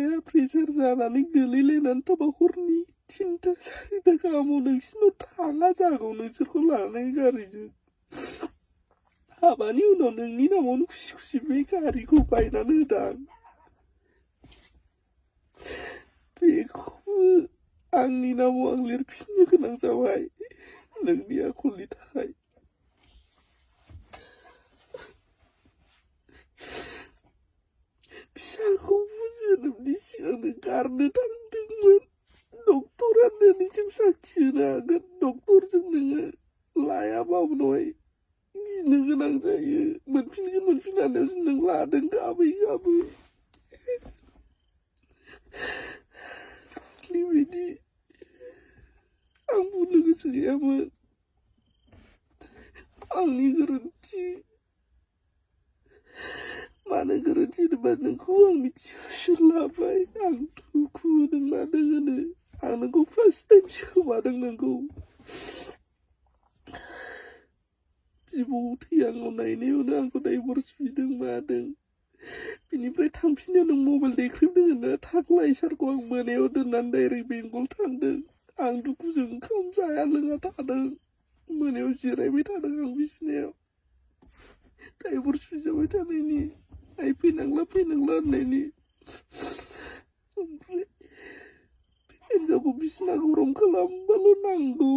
बिफाया प्रेसार जानानै गोलैलायनानै थाबा हरनि 3टा 4टा गाहामाव नोंसिनाव थाङा जागौ नोंसोरखौ लानानै गारिजों। हाबानि उनाव नोंनि नामावनो खुसि खुसि बे गारिखौ बायनानै होदां। बेखौबो आंनि नामाव आं लिरफिननो गोनां जाबाय नोंनि आखलनि थाखाय। फिसाखौबो जोनोमनि सिगांनो गारनो थांदोंमोन। डक्टरा दिनैसिम साखि होनो हागोन। डक्टरजों नोङो लायाबा उनावहाय गिनो गोनां जायो। मोनफिनगोन मोनफिनानायावसो नों लादों गाबै गाबै। फाग्लिबायदि आं बुंनो गोसो गैयामोन। आंनि गोरोन्थि। मानो गोरोन्थि होनोबा नोंखौ आं मिथियासो लाबाय। आं दुखु होदों मादों होनो। आं नोंखौ फार्स्ट टाइम सोमादों नोंखौ। बिबौ थैआंनाव नायनायावनो आंखौ डाइभर्स बिदों मादों। बिनिफ्राय थांफिनो नों मबाइल देख्रेबदों होनना थाख्लाय सारखौ आं मोनायाव दोननानै डाइरेक्ट बेंगल थांदों। आं दुखुजों ओंखाम जाया लोङा थादों। मोनायाव जिरायबाय थादों आं बिसिनायाव। डाइभर्स बिजाबाय थानायनि आइ फैनांला फैनांला होननायनि। ओमफ्राय हिनजावखौ बिसिना गरम खालामबाल' नांगौ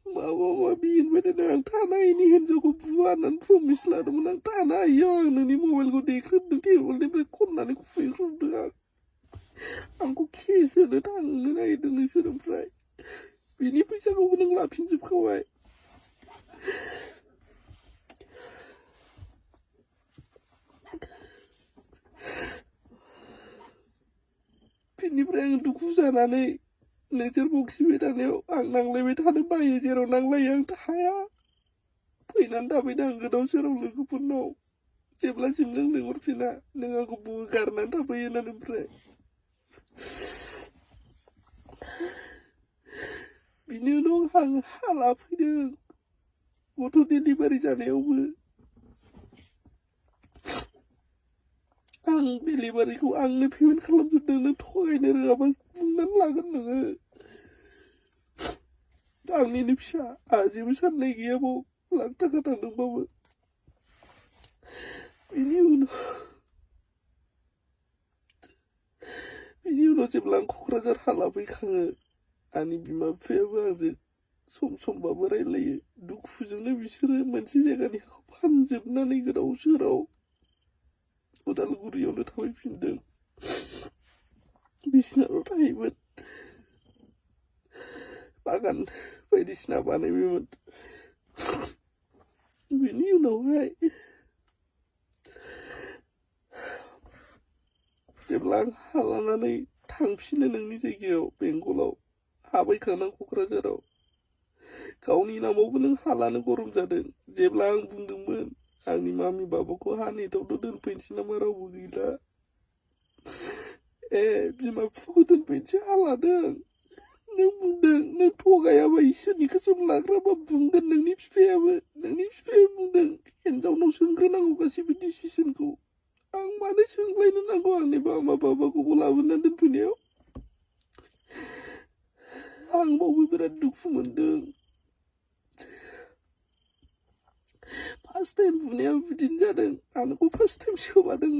माबा माबि होनबाय थादों। आं थानो हायिनि हिनजावखौ बुवा होननानै प्रमिस लादोंमोन। आं थानो हायियाव आं नोंनि मबाइलखौ देख्रेबदों टेबोलनिफ्राय खननानै खुबैख्रबदों आं। आंखौ केस होनो थांनो नागिरदों नोंसोर। ओमफ्राय बिनि फैसाखौबो नों लाफिनजोबखाबाय। बिनिफ्राय आं दुखु जानानै नोंसोर बखिबाय थानायाव आं नांलायबाय थानो बायो। जेराव नांलायो आं थाया। फैनानै थाफैदों आं गोदाव सोराव लोगोफोरनाव। जेब्लासिम नों लिंहरफिना नों आंखौ गारनानै थाफैयो होननानै। ओमफ्राय बिनि उनाव आं हाला फैदों गथ' डेलिभारि जानायावबो। आं डेलिभारिखौ आंनो पेमेन्ट खालामजोबदों। नों थगायनो रोङाबा बुंनानै लागोन नोङो। आंनिनो फिसा आंहा जेबो साननाय गैया बाव लाख थाखा थांदोंबाबो। बिनि उनाव जेब्ला आं क'क्राझार हाला फैखाङो आंनि बिमा बिफायाबो आंजों सम समबाबो रायलायो। दुखुजोंनो बिसोरो मोनसे जायगानि हाखौ फानजोबनानै गोदाव सोराव उदालगुरियावनो थाफैफिनदों। बिसिनाल' थायोमोन। बागान बायदिसिना बानायबायमोन। बिनि उनावहाय जेब्ला आं हा लानानै थांफिनो नोंनि जायगायाव बेंगलाव हाबैखांनां क'क्राझाराव गावनि नामावबो नों हा लानो गरम जादों। जेब्ला आं बुंदोंमोन आंनि मामि बाबाखौ हा नेटावथ' दोनफैनोसै नामा रावबो गैला। बिमा बिफाखौ दोनफैनोसै हा लादों। नों बुंदों नों थगायाबा इसोरनि कसम लाग्राबा बुंगोन नोंनि बिफायाबो। नोंनि बिफाया बुंदों हिनजावनाव सोंग्रोनांगौ गासैबो डिसिसनखौ। आं मानो सोंलायनो नांगौ आंनि मामा बाबाखौबो लाबोनानै दोनफैनायाव। आं बावबो बिराद दुखु मोनदों। फार्स्ट टाइम बुनायाव बिदिनो जादों। आं नोंखौ फार्स्ट टाइम सोमादों।